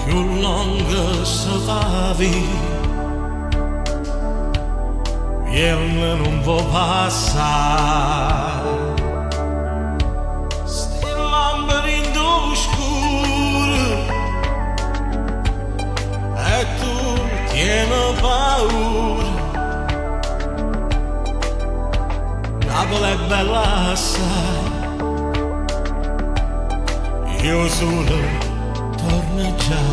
Cchiù longa se fa 'a vita. Vierno nun vo' passà. Sti lampe dint' 'o scuro e tu tiene paura. Napule è bella assaje. E 'o sole torna già.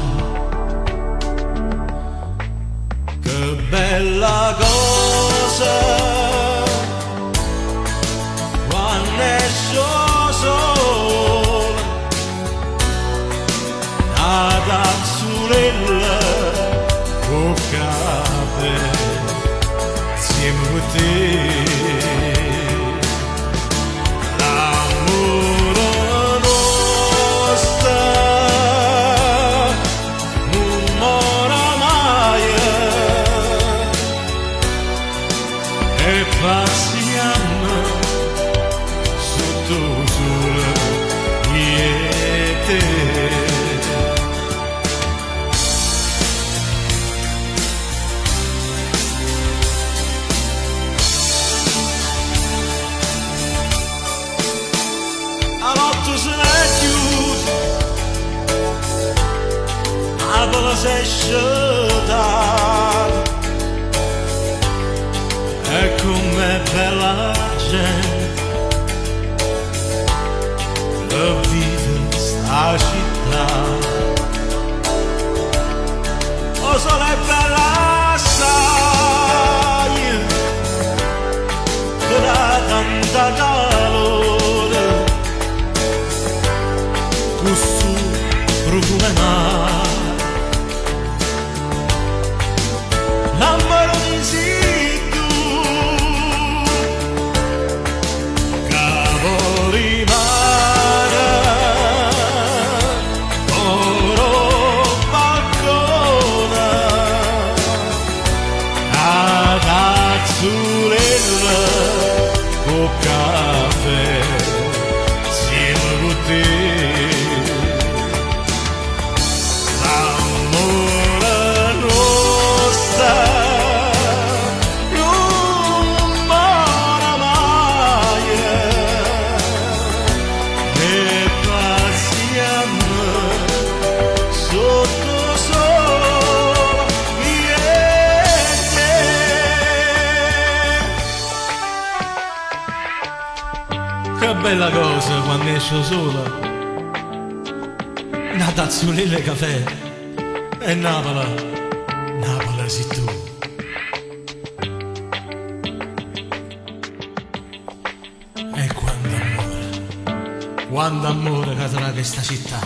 Che bella cosa quann esce 'o sole, 'na tazzulella 'o cafè 'nzieme cu te. L'ammore nuosto nun more maje e pazziammo sotto 'o sole io e te. 'A notte se n'è ghiuta, Napule s'è scetata e comm'è bella 'a gente che vive 'sta città. 'O sole è bello assaje, te dà tanta calore, cu 'stu profumo 'e mare. L'ammore mio si tu, ca po' rimane for' 'o balcone, 'Na tazzulella 'o cafè 'nzieme cu te. L'ammore nuosto nun more maje e pazziammo sotto 'o sole io e te. Che bella cosa quando esce 'o sole, 'na tazzulella 'e cafè e Napule, Napule si tu. E quant'ammore, quant'ammore ca te dà chesta città.